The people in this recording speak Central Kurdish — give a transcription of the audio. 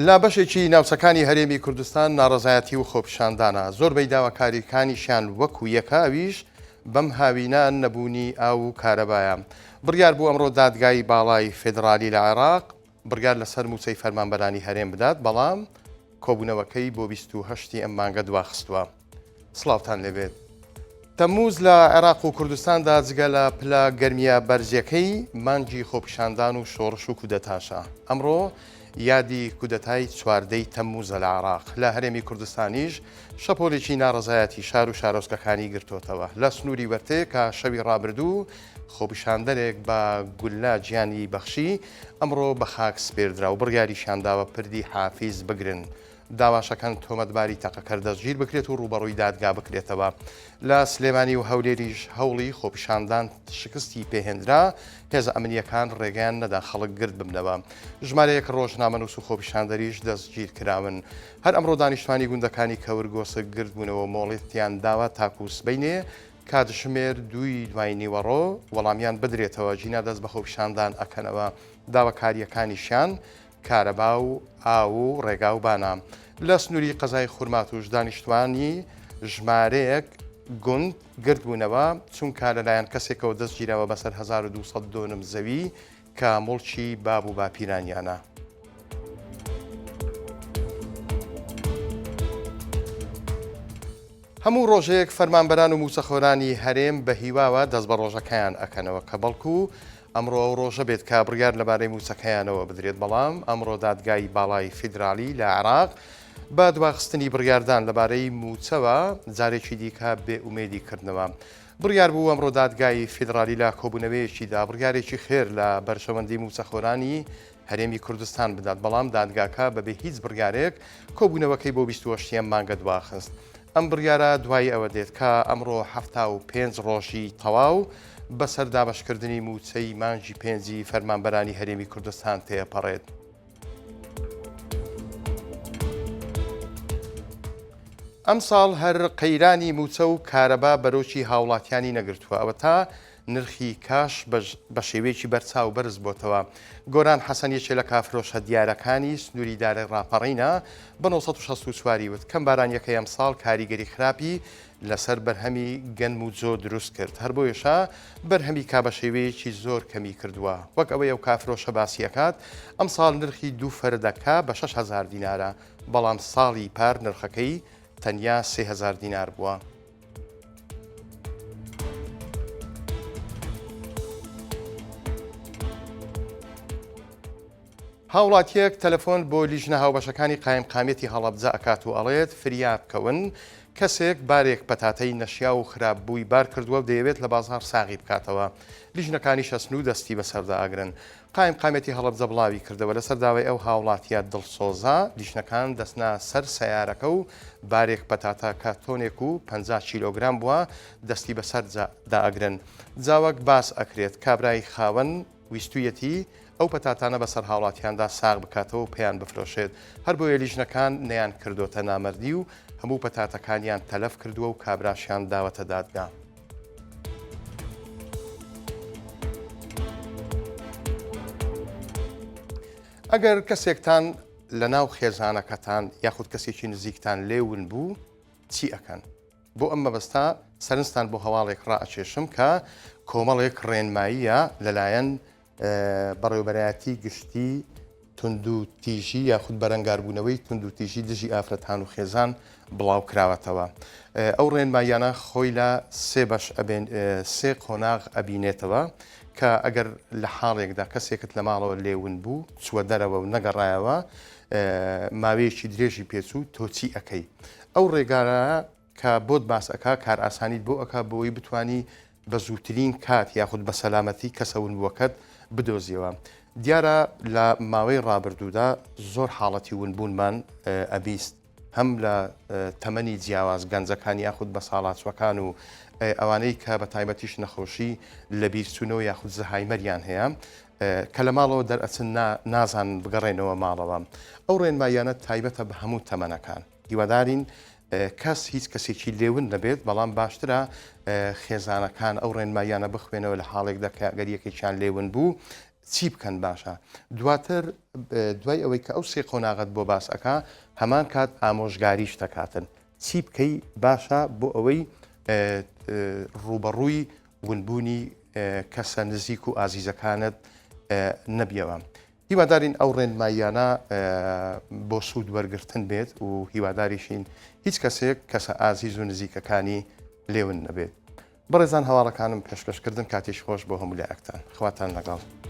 لە بەشێکی ناوچەکانی هەرێمی کوردستان ناڕەزایەتی و خۆپیشاندانە، زۆربەی داواکاریکانیشیان وەکو یەکە ئەویش بەم هاوینە نەبوونی ئاو و کارەبایە. بڕیار بوو ئەمڕۆ دادگای باڵای فیدرالی لە عێراق بڕیار لەسەر مووچەی فەرمانبەرانی هەرێم بدات، بەڵام کۆبوونەوەکەی بۆ 28 ی ئەم مانگە دواخستووە. سڵاوتان لێبێت. تەمموز لە عێراق و کوردستاندا جگە لە پلە گەرمییە بەرزیەکەی، مانگی خۆپیشاندان و شۆڕش و کودەتاشە. ئەمڕۆ یادی کودەتای چواردەی تەمموزە لە عێراق، لە هەرێمی کوردستانیش شەپۆلێکی ناڕەزایەتی شار و شارۆچکەکانی گرتۆتەوە. لە سنووری وەرتێ کە شەوی ڕابردوو خۆپیشاندەرێک بە گوللە گیانی بەخشی، ئەمڕۆ بە خاک سپێردرا و بڕیاریشیان داوە پردی حافیز بگرن. داواشەکەن تۆمەتباری تەقەکەر دەستگیر بکرێت و ڕووبەڕووی دادگا بکرێتەوە. لە سلێمانی و هەولێریش هەوڵی خۆپیشاندان شکستی پێهێنرا، هێزە ئەمنییەکان ڕێگەیان نەدا خەڵک گرد ببنەوە. ژمارەیەک ڕۆژنامەنووس و خۆپیشاندەریش دەستگیرکراون. هەر ئەمڕۆ دانیشتوانی گوندەکانی کەورگۆسک گردبوونەوە و مۆڵەتیان داوە تاکوو سبەینێ کاتژمێر دووی دوای نیوەڕۆ وەڵامیان بدرێتەوە، گینا دەست بە خۆپیشاندان ئەکەنەوە. داواکارییەکانیشیان کارەبا و ئاو و ڕێگا و بانە. لە سنووری قەزای خورماتووش دانیشتووانی ژمارەیەک گوند گردبوونەوە، چونکە لەلایەن کەسێکەوە دەستگیراوە بەسەر 1200 دۆنم زەوی کە موڵکی باب و باپیرانیانە. هەموو ڕۆژێک فەرمانبەران و مووچەخۆرانی هەرێم بە هیواوە دەست بە ڕۆژەکەیان ئەکەنەوە کە بەڵکو ئەمڕۆ ئەو ڕۆژە بێت کە بڕیار لەبارەی مووچەکەیانەوە بدرێت، بەڵام ئەمڕۆ دادگای باڵای فیدرالی لە عێراق بە دواخستنی بڕیاردان لەبارەی مووچەوە جارێکی دیکە بێ ئومێدی کردنەوە. بڕیار بوو ئەمڕۆ دادگای فیدرالی لە کۆبوونەوەیەکیدا بڕیارێکی خێر لە بەرژەوەندی مووچەخۆرانی هەرێمی کوردستان بدات، بەڵام دادگاکە بەبێ هیچ بڕیارێک کۆبوونەوەکەی بۆ 28 ی ئەم مانگە دواخست. ئەم بڕیارە دوای ئەوە دێت کە ئەمڕۆ 75 ڕۆژی تەواو بەسەر دابەشکردنی مووچەی مانگی پێنجی فەرمانبەرانی هەرێمی کوردستان تێپەڕێت. ئەمساڵ هەر قەیرانی مووچە و کارەبا بەرۆکی هاوڵاتیانی نەگرتووە، ئەوەتا نرخی کاش بە شێوەیەکی بەرچاو بەرز بۆتەوە. گۆران حەسەن یەکێ لە کافرۆشە دیارەکانی سنووری دارەی ڕاپەڕینە بە 964 ی وت، کەمبارانییەکەی ئەمساڵ کاریگەری خراپی لەسەر بەرهەمی گەنم و جۆ دروست کرد، هەر بۆیەشە بەرهەمی کا بە شێوەیەکی زۆر کەمی کردووە. وەک ئەوەی ئەو کافرۆشە باسی ئەکات، ئەمساڵ نرخی دوو فەردە کا بە 6000 دینارە، بەڵام ساڵی پار نرخەکەی تەنیا 3000 دینار بووە. هاوڵاتیەک تەلەفۆن بۆ لیژنە هاوبەشەکانی قایمقامیەتی هەڵەبجە ئەکات و ئەڵێت فریا بکەون کەسێک بارێک پەتاتەی نەشیاو و خراپ بووی بار کردووە و دەیەوێت لە بازاڕ ساغی بکاتەوە لیژنەکانیش ئەچن و دەستی بەسەردا ئەگرن قایمقامیەتی هەڵەبجە بڵاوی کردەوە لەسەر داوای ئەو هاوڵاتیە دڵسۆزە لیژنەکان دەچنە سەر سەیارەکە و بارێک پەتاتە کە تۆنێک و 50 کیلۆگرام بووە دەستی بەسەردا ئەگرن جا وەک باس ئەکرێت کابرای خاوەن ویستویەتی ئەو پەتاتانە بەسەر هاوڵاتیاندا ساغ بکاتەوە و پێیان بفرۆشێت، هەربۆیە لیژنەکان نەیان کردۆتە نامەردی و هەموو پەتاتەکانیان تەلەف کردووە و کابراشیان داوەتە دادگا. ئەگەر کەسێکتان لەناو خێزانەکەتان یاخود کەسێکی نزیکتان لێ ون بوو چی ئەکەن؟ بۆ ئەم مەبەستە سەرنجتان بۆ هەواڵێک ڕائەکێشم کە کۆمەڵێک ڕێنماییە لەلایەن بەڕێوەبەرایەتی گشتی توندوتیژی یاخود بەرەنگاربوونەوەی توندوتیژی دژی ئافرەتان و خێزان بڵاو کراوەتەوە. ئەو ڕێنماییانە خۆی لە سێ بەش سێ قۆناغ ئەبینێتەوە کە ئەگەر لە حاڵێکدا کەسێکت لە ماڵەوە لێ ون بوو چووە دەرەوە و نەگەڕایەوە ماوەیەکی درێژی پێچوو تۆ چی ئەکەی؟ ئەو ڕێگارە کە بۆت باس ئەکا کارئاسانیت بۆ ئەکا بۆی بتانی بە زووترین کات یاخود بە سەلامەتی کەسە ونبووەکەت بدۆزیەوە. دیارە لە ماوەی ڕابردوودا زۆر حاڵەتی ونبوونمان ئەبیست هەم لە تەمەنی جیاواز گەنجەکان یاخود بە ساڵاچوەکان و ئەوانەی کە بە تایبەتیش نەخۆشی لە بیرچوونەوە یاخود زەهایمەریان هەیە کە لە ماڵەوە دەرئەچن نازانن بگەڕێنەوە ماڵەوە. ئەو ڕێنماییانە تایبەتە بە هەموو تەمەنەکان. هیوادارین کەس هیچ کەسێکی لێ ون نەبێت، بەڵام باشترە خێزانەکان ئەو ڕێنماییانە بخوێنەوە لە حاڵێکدا کە گەر یەکێکیان لێ ون بوو. چی بکەن باشە؟ دواتر دوای ئەوەی کە ئەو سێ قۆناغەت بۆ باس ئەکا هەمان کات ئامۆژگاریش دەکاتن چی بکەی باشە بۆ ئەوەی ڕووبەڕووی ونبوونی کەسە نزیک و ئازیزەکانت نەبیەوە. هیوادارین ئەو ڕێنماییانە بۆ سوود وەرگرتن بێت و هیواداریشین هیچ کەسێک کەسە ئازیز و نزیکەکانی لێون نەبێت. بەڕێزان هەواڵەکانم پێشکەش کردن کاتیش خۆش بۆ هەموو لایەکتان خواتان لەگەڵ.